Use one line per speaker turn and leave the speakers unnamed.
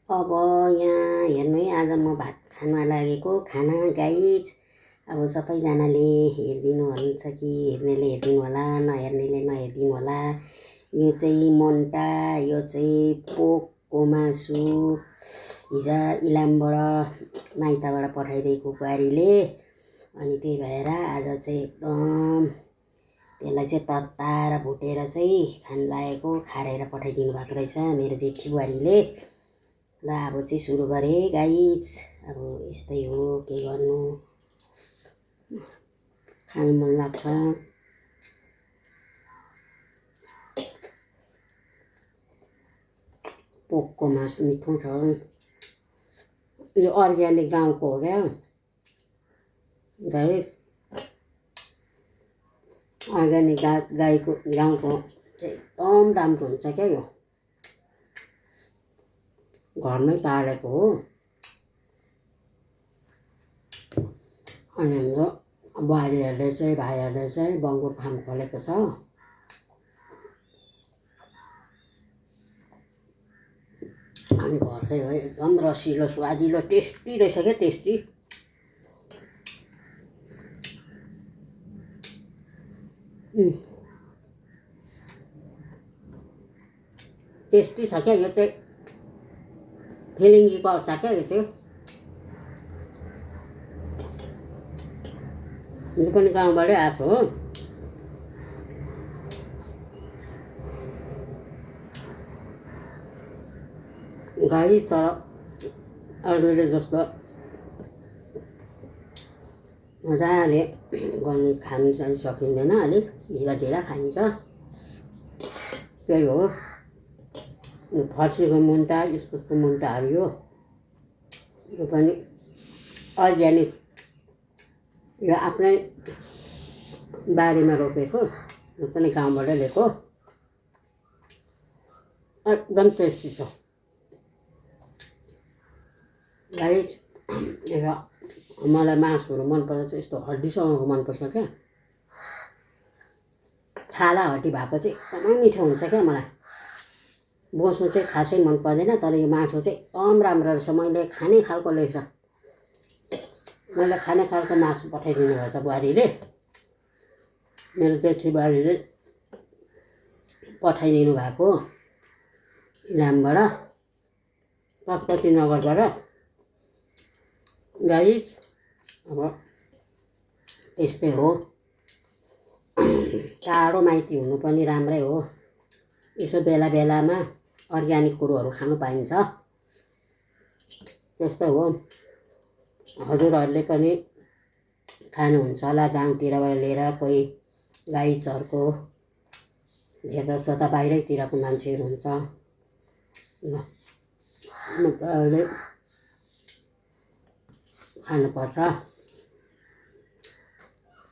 अब यहाँ हेर्नु है, आज म भात खान लागेको खाना गाइज। अब सबैजनाले हेरिदिनुहुन्छ कि हेर्नेले हेरिदिनु होला, नहेर्नेले नहेरिदिनु होला। यो चाहिँ मन्टा, यो चाहिँ पोकको मासु हिजो इलामबाट माइतबाट पठाइदिएको बुहारीले। अनि त्यही भएर आज चाहिँ एकदम त्यसलाई चाहिँ तताएर भुटेर चाहिँ खान लागेको, खारेर पठाइदिनु भएको रहेछ मेरो जेठी बुहारीले। ल अब चाहिँ सुरु गरेँ गाइज। अब यस्तै हो, के गर्नु, खानु मन लाग्छ। पोकको मासु मिठो छ। यो अर्ग्यानिक गाउँको हो क्या गाइज। अर्ग्यानिक गाईको गाउँको चाहिँ एकदम राम्रो हुन्छ क्या। यो घरमै पालेको हो। अनि हाम्रो बुहारीहरूले चाहिँ, भाइहरूले चाहिँ बङ्गुर फार्म खोलेको छ। अनि घरकै हो, एकदम रसिलो स्वादिलो टेस्टी रहेछ क्या, टेस्टी। टेस्टी छ क्या यो चाहिँ, फिलिङ्गीको छ क्या यो चाहिँ। यो पनि गाउँबाटै आएको हो। गाई तर अरूले जस्तो मजाले गर्नु खानु चाहिँ सकिँदैन, अलिक ढिला ढिला खाइन्छ। त्यही हो, फर्सीको मुन्टा, इस्कुसको मुन्टाहरू यो पनि अर्ग्यानिक, यो आफ्नै बारीमा रोपेको, यो पनि गाउँबाट ल्याएको। एकदम टेस्टी छ गाइज। मलाई मासुहरू मनपर्छ चाहिँ यस्तो हड्डीसँगको मनपर्छ क्या। छाला हड्डी भएको चाहिँ एकदमै मिठो हुन्छ क्या मलाई। बोसो चाहिँ खासै मन पर्दैन, तर यो मासु चाहिँ एकदम राम्रो रहेछ। मैले खाने खालको रहेछ, मैले खाने खालको मासु पठाइदिनु भएछ बुहारीले, मेरो जेठी बुहारीले पठाइदिनु भएको इलामबाट, पशुपति नगरबाट गाइज। अब यस्तै हो, टाढो माइती हुनु पनि राम्रै हो। यसो बेला बेलामा अर्ग्यानिक कुरोहरू खानु पाइन्छ, त्यस्तो हो। हजुरहरूले पनि खानुहुन्छ होला, गाउँतिरबाट लिएर कोही गाई चर्को, धेर जसो त बाहिरैतिरको मान्छेहरू हुन्छ। मजाले खानुपर्छ।